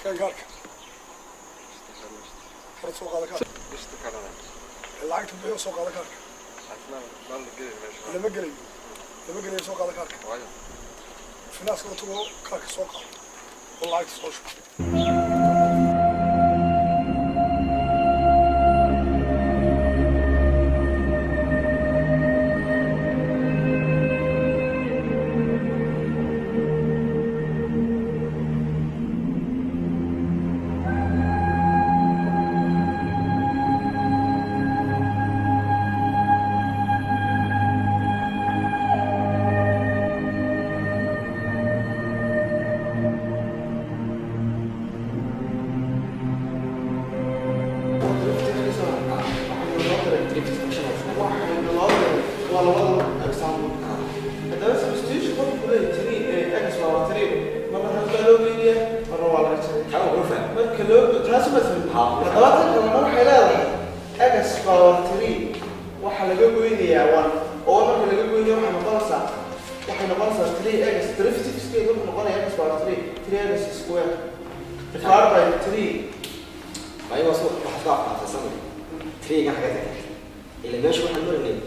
Keen kaarka. Hore soo qaada kaarka. Lacagta bixiyo, soo qaada kaarka. Lama gelayo, lama gelayo. Soo qaada kaarka. Finaaska tago, kaarka soo qaado oo lacagta soo shubo. Waxaynu loo diray waa labada example. Haddaba substitution wuxuu ku leeyahay three x power three, marna hal baa loo geynayaa, marna waa laga jaray. Marka loo taasi ma fahmi. Haddaba tan kalena waxay leedahay x power three waxaa laga goynayaa one, oo marka laga goynayo waxay noqonaysaa three x. Derivativeskeedu wuxuu noqonayaa x power three, three x square divided by three. Ayagoo soo waxaad ku afkaafaysan three-ga xagga tagtay ila meesha waxaan marinay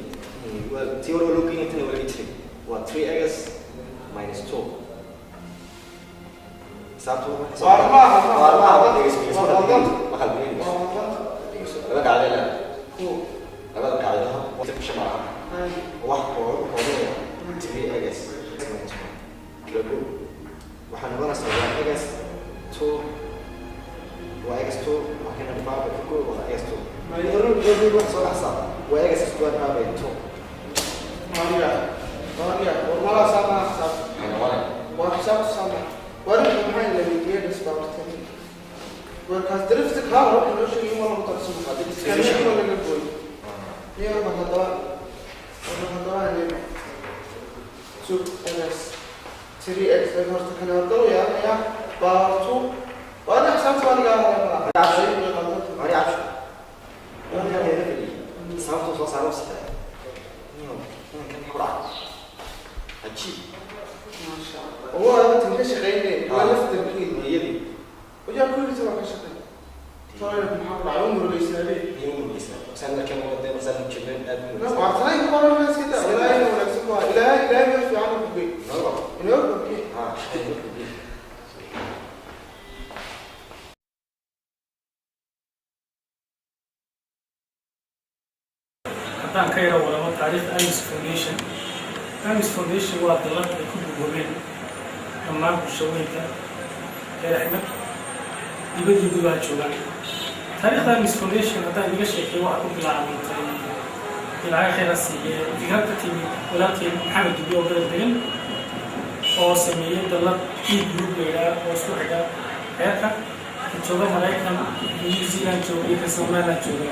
waa tii hore loo geynay, tana waa laga jiray, waa three x minus two. Xisaabtu Waar maaha, waar maaha. Waa dhegeyso, dhegeyso. Waa qaldan. Ma qalbinayn. Waa qaldan. Dhegeyso, laba qaacido leedahay. Ko. Labada qaacidaha waqti ku shamaraha wax oo koobinaya three x minus one lagu waxaa noqonaysaa waa x two, waa x two. Waxaa divided by ku waa x two wax soo baxsaa waa x square divided by two. Maria, Maria, war malaa saa maaha xisaab. Maxay noqonaya? Waa xisaabta saa maaha. Warinka maxaa la weydiiyey? X power three warkaas derivative kaa hore wuxuu noo sheegay in waa lagu darsamo, kana in waa laga gooyo. Niyo marka haddaba aan sug ms three x ay horta kana haddaba yeelanayaa power two. Waa ina xisaabta waa lagaa helay malaa. Mari cabsho sababtuu soo saaro saxay niyo inankan ku dhacay cajiib. Maasha Allah, waa intan ka shaqeynay, waa laftarkeedi. Niyadii. Wajaa kulli waa ka shaqeyn tolay. Maxaa ku dhacay? U murugaysaabee. Niyo murugaysa saan markaan wadeen saan jeedeen aad murugaysa. Waa tanay ku qoran sida Ilaahay wanaagsan, waa Ilaahay meel fiican ku geey. Noo. Inoo kordhiye. Ha. Haddaan ka yaro waramo taariikhda Amis Foundation, Amis Foundation waa dallad ay ku bugoobeen dhammaan bulshooyinka reer Axmed dibadii gudaha joogaan. Taariikhda Amis Foundation haddaan idiga sheekay, waxaa ku bilaabantay, Ilaahay khayra siiye, fikrad ka timid walaalkeen Maxamed Dubi oo garab degan, oo sameeyey dallad e group la yidhaah oo isku xidha reerka ka jooga Maraykan, New Zealand jooga iyo ka Somaliland jooga.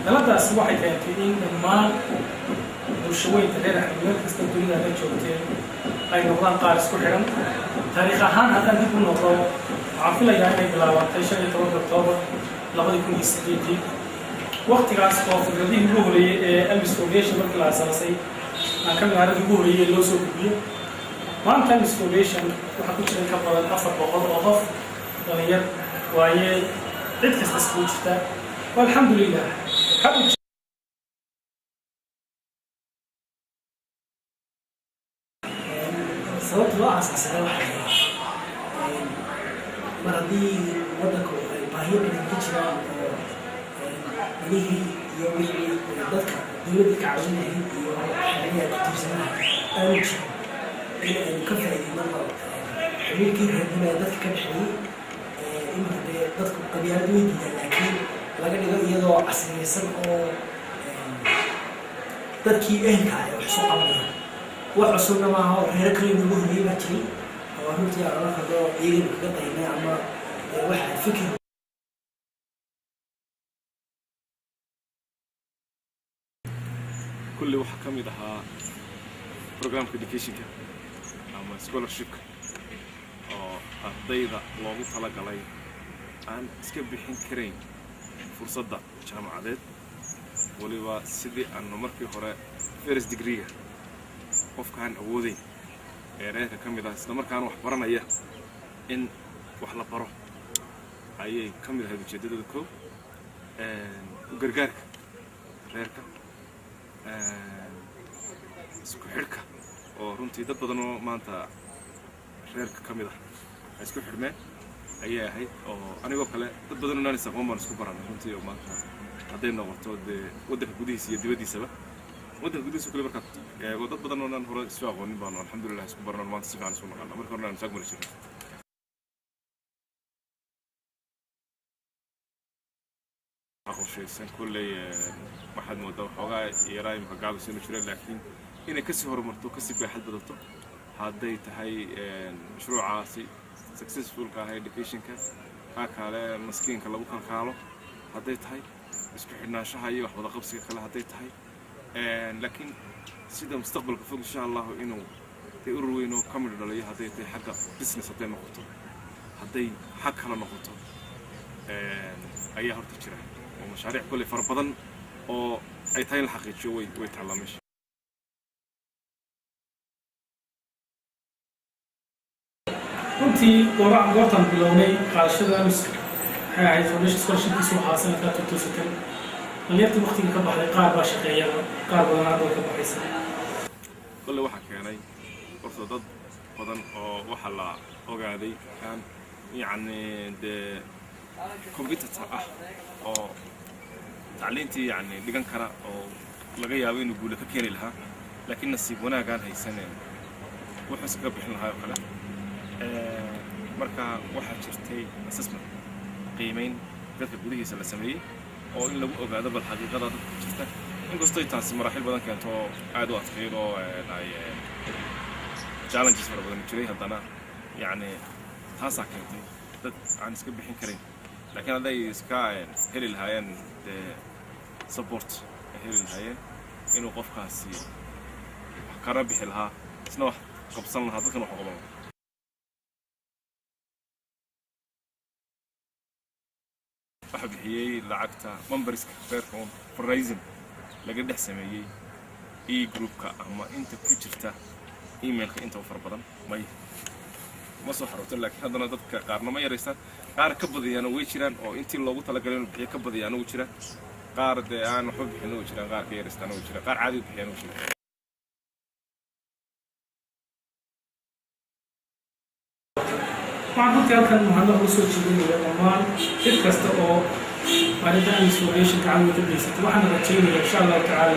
Daladaasi waxay keentay in dhammaan bulshaweynta reer Axmed meel kasta dunida ka joogteen ay noqdaan qaar isku xidhan. Taariikh ahaan haddaan dib u noqdo, waxaan filayaa inay bilaabantay 15-ka Oktoobar 2008-dii, waqtigaas oo fikradihii ugu horeeyey ee Amis Foundation markii la asaasay aan ka mid ahaa raggii ugu horeeyey ee loo soo gudbiyo. Maanta Amis Foundation waxaa ku jira in ka badan 400 oo qof, dhalinyar waaye, cid kasta iskugu jirta. Alxamdulilah. Sababta loo aasaasay waxay ahayd mar haddii waddanku ay baahiyo badan ka jiraan oo danihii iyo wixii dadka dowladda ka caawin lahayd iyo xeryaha ku tiirsanaha aanu jirin, in aynu ka faa'iideyno xiriirkii reernimada dadka ka dhexeeyey. Iminka dee dadku qabyaalad way diidaan, laakiin laga dhigo iyadoo casriyeysan oo dadkii ehelka ah ay wax isu qabanayaan. Wax cusubna maaha oo reero kale noogu horreeyey baa jiray oo runtii aan oran karno iyagana kaga daynay ama waxa fikir. Kulli waxaa ka mid ahaa programka educationka ama scholarshipka oo ardayda loogu talagalay aan iska bixin karayn fursadda jaamacadeed. Waliba sidii aanu markii hore first degree-ga qofkaan awoodeyn ee reerka ka mid ah, isla markaana wax baranaya, in wax la baro ayay ka mid ahayd ujeeddadooda. Kow, u gargaarka reerka, isku xidhka, oo runtii dad badan oo maanta reerka ka mid ah ay isku xidhmeen ayay ahayd, oo anigoo kale dad badan oo naanis aqoon baan isku baranay runtii, oo maanta hadday noqoto dee waddanka gudihiisa iyo dibaddiisaba, waddanka gudihiisa kule markaad eego, dad badan oo naan hore isu aqoonin baanu alxamdulillah isku baranno, maanta si fiican isu naqaana. Marka hore naan isaag mari jirnay. Qorshaysan kolley waxaad moodaa waxoogaa yaraa imika gaabis inuu jira, laakiin inay kasii horumarto, kasii baaxad badato, hadday tahay mashruucaasi successfulka ah educationka, kaa kale maskiinka lagu kalkaalo, hadday tahay isku xidhnaanshaha iyo wax wada qabsiga kale hadday tahay. Laakiin sida mustaqbalka fog, insha Allahu, inuu dee urur weyn oo ka midho dhaliyo, hadday tahay xagga business, hadday noqoto, hadday xag kale noqoto, ayaa horta jira, oo mashaariic kolley fara badan oo ay tahay in la xaqiijiyo way taallaa meesha. Runtii goortaan bilownay qaadashada AMIS waxay ahayd foundation scholarshipkiisu waxaa sanadkaa 2010. Dhalinyartii waqtiga ka baxday qaar baa shaqeeya, qaar badan hadda way ka baxaysa. Kolley waxaa keenay horta dad badan oo waxaa la ogaaday aan yacni dee competitor ah oo tacliintii yacni dhigan kara, oo laga yaabo inuu guule ka keeni lahaa, laakiin nasiib wanaagaan haysaneen wuxuu iskaga bixin lahaa oo kale. Marka waxaa jirtay assessment, qiimeyn dadka gudihiisa la sameeyey, oo in lagu ogaado bal xaqiiqada dadka ku jirta, inkastoo taasi maraaxil badan keento oo aad u adkeyd, oo ay challenges fara badan jiray, haddana yacni taasaa keentay dad aan iska bixin karin, laakiin hadday iska heli lahaayeen dee support ay heli lahaayeen, inuu qofkaasi wax kana bixi lahaa, isna wax qabsan lahaa, dadkan wax u qaban lahaa. Waxaa bixiyey lacagta memberska reerka un, fundraising laga dhex sameeyey e groupka ama inta ku jirta emailka inta u fara badan may ma soo xarooto, laakiin haddana dadka qaarna ma yaraystaan, qaar ka badiyaana way jiraan, oo intii loogu talagalay inuu bixiyo ka badiyaana way jiraan, qaar dee aan waxba bixin way jiraan, qaar ka yaraystaana way jiraan, qaar caadi u bixiyana way jiraan. Waxaan runtii halkan mahadnaq uga soo jeedinaya dhammaan cid kasta oo arrinta AMIS Foundation gacan weyn ka geysatay. Waxaana rajaynaya insha Allahu tacaala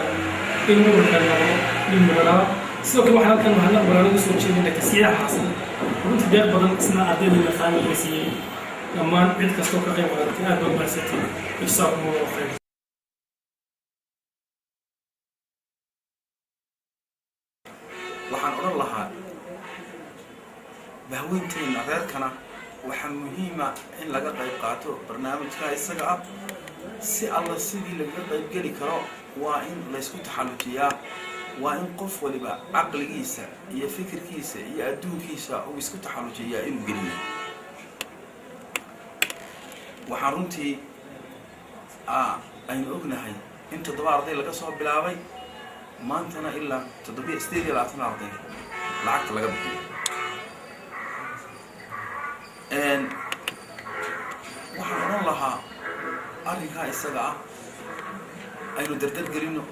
in ururkan noqdo mid midho. Sidoo kale waxaan halkan mahadnaq ballaaran uga soo jeedinaya Tasiixa Xasan, runtii deeq badan isna ardayda faamiliga siiyey. Dhammaan cid kastoo ka qayb qaadatay aad baa umahadsantay. Jasaakum Allahu khayr. Waxaan odhan lahaa bahweynteena reerkana waxaa muhiima in laga qayb qaato barnaamijka isaga ah. Si alla sidii lagaga qaybgeli karo waa in laysku taxallujiyaa, waa in qof waliba caqligiisa iyo fikirkiisa iyo adduunkiisa uu isku taxallujiyaa inuu geliyo. Waxaan runtii aynu ognahay in 7 arday laga soo bilaabay, maantana ilaa 28 arday lacagta laga bixiyo. Waxaan odhan lahaa arrinkaa isaga ah aynu dardar gelino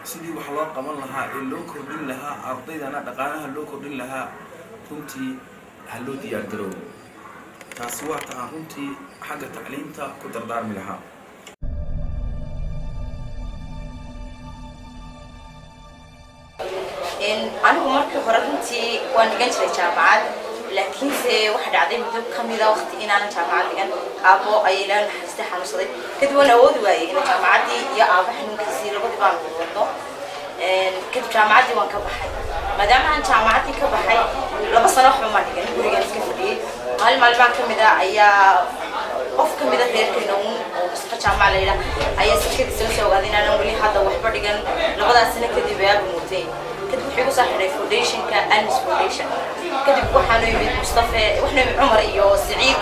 sidii wax loo qaban lahaa ee loo kordhin lahaa ardaydana, dhaqaalaha loo kordhin lahaa. Runtii ha loo diyaar garoobo. Taasi waa ta aan runtii xagga tacliinta ku dardaarmi lahaa. Anigu markii hore runtii waan dhigan jiray jaamacad, laakiinse waxa dhacday muddo kamida waqti inaanan jaamacad dhigan. Aabbo ayay Ilaahay naxariistay xanuunsaday, kadib waan awoodi waayey in jaamacaddii iyo aabbo xanuunkiisii labadii baan wado. Kadib jaamacaddii waan ka baxay. Maadaama aan jaamacaddii ka baxay, 2 sano waxba maan dhigan, gurigaan iska fadhiyey. Maalin maalmaha kamid ah ayaa qof kamid a reerkeena uun oo Mustafa Jaamac la yidhaah ayaa sikadiisa soo ogaaday inaanan weli hadda waxba dhigan. Labadaas sano kadib ayaa muutay. Kadib wuxuu igu soo xidhay foundationka AMIS Foundation. Kadib waxaanu yimid Mustafe, waxaanu yimid Cumar iyo Siciid,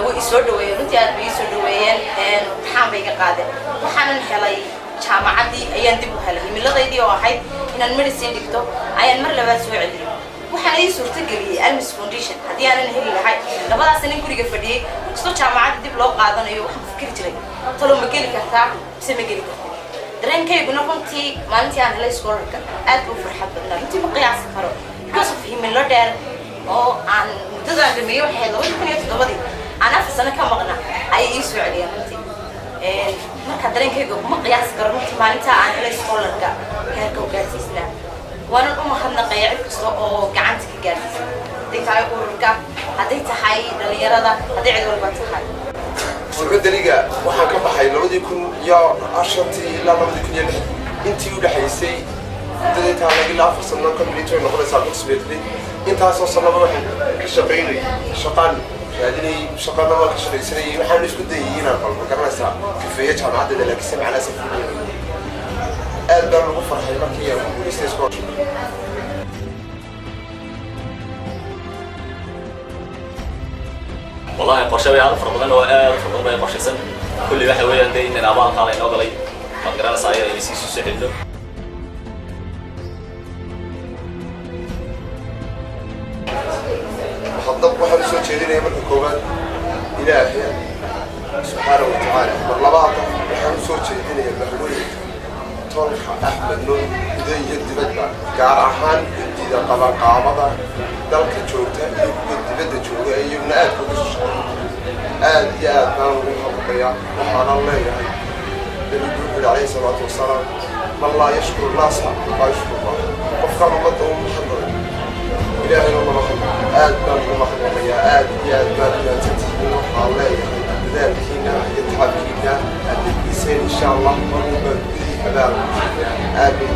way isoo dhaweeyeen. Runtii aad bay isoo dhaweeyeen, imtixaan bay iga qaadeen, waxaanan helay Jaamacaddii ayaan dib u helay. Himiladaydii oo ahayd inaan medicine dhigto ayaan mar labaad soo celiyey. Waxaana ii suurtageliyey Almis Foundation. Haddii aanan heli lahay labadaas nin guriga fadhiyey, markastoo jaamacadda dib loo qaadanayo waxaan ku fikiri jiray, talo ma geli kartaa mise ma geli kartid? Dareenkayguna runtii maalintii aan helay scholarka aad buu farxad badnaa. Runtii ma qiyaasi karo, because of himilo dheer oo aan muddadaan dhameeyey, waxay ahayd 2007-dii, aan 4 sano ka maqna ayay ii soo celiyeen runtii. Marka dareenkayga ma qiyaasi karo runtii maalintaa aan helay scholarka heerka u gaarsiisnaa. Waanan u mahadnaqaya cid kasta oo gacanta ka gaarsiisay, hadday tahay ururka, hadday tahay dhalinyarada, hadday cid walba tahay. Secondary-ga waxaan ka baxay 2005-tii ilaa 2006-dii intii u dhexaysay. Muddada intaa lag ilaa 4 sano complete way noqonaysaa approximately. Intaasoo sanaba waxaan ka shaqaynayay, shaqaan raadinayay, shaqana waan ka shaqaysanayay. Waxaan isku dayayay inaan bal ma garanaysaa kafeeyo jaamacaddeeda, laakiinse macnaa safrinaya. Aad baan ugu farxay markii aan ku guulaystay scholarship. Wallahi qorshe bay aad u fara badan oo aad u fara badan bay qorshaysan. Kulli waxa weeyaan dee inaan abaalkaa la inoo galay, waad garanaysaa, ayaa inay sii soo celino. Hadda waxaan usoo jeedinaya marka koowaad Ilaahay subxaana wa tacaala. Mar labaadna waxaan usoo jeedinaya mahwooyinka tolka Axmed Nuur guda iyo dibadba, gaar ahaan guddida qabanqaabada dalka joogta iyo kuwa dibadda jooga ee iyaguna aad uga soo shaqeeya. Aad iyo aad baan ugu mahadnaqayaa. Waxaanan leeyahay, Nabigu wuxuu yihi calayhi salaatu wasalaam: "Man laa yashkuru naasa laa yashkuru Allah." Qofkaan ummadda u mahadnaqay Ilaahayna uma mahadnaqo. Aad baan ugu mahadnaqayaa, aad iyo aad baad mahadsantihiin. Waxaan leeyahay dadaalkiina iyo tacabkiina aad degdiseen, insha Allah marun baan gudihii abaal aad bay.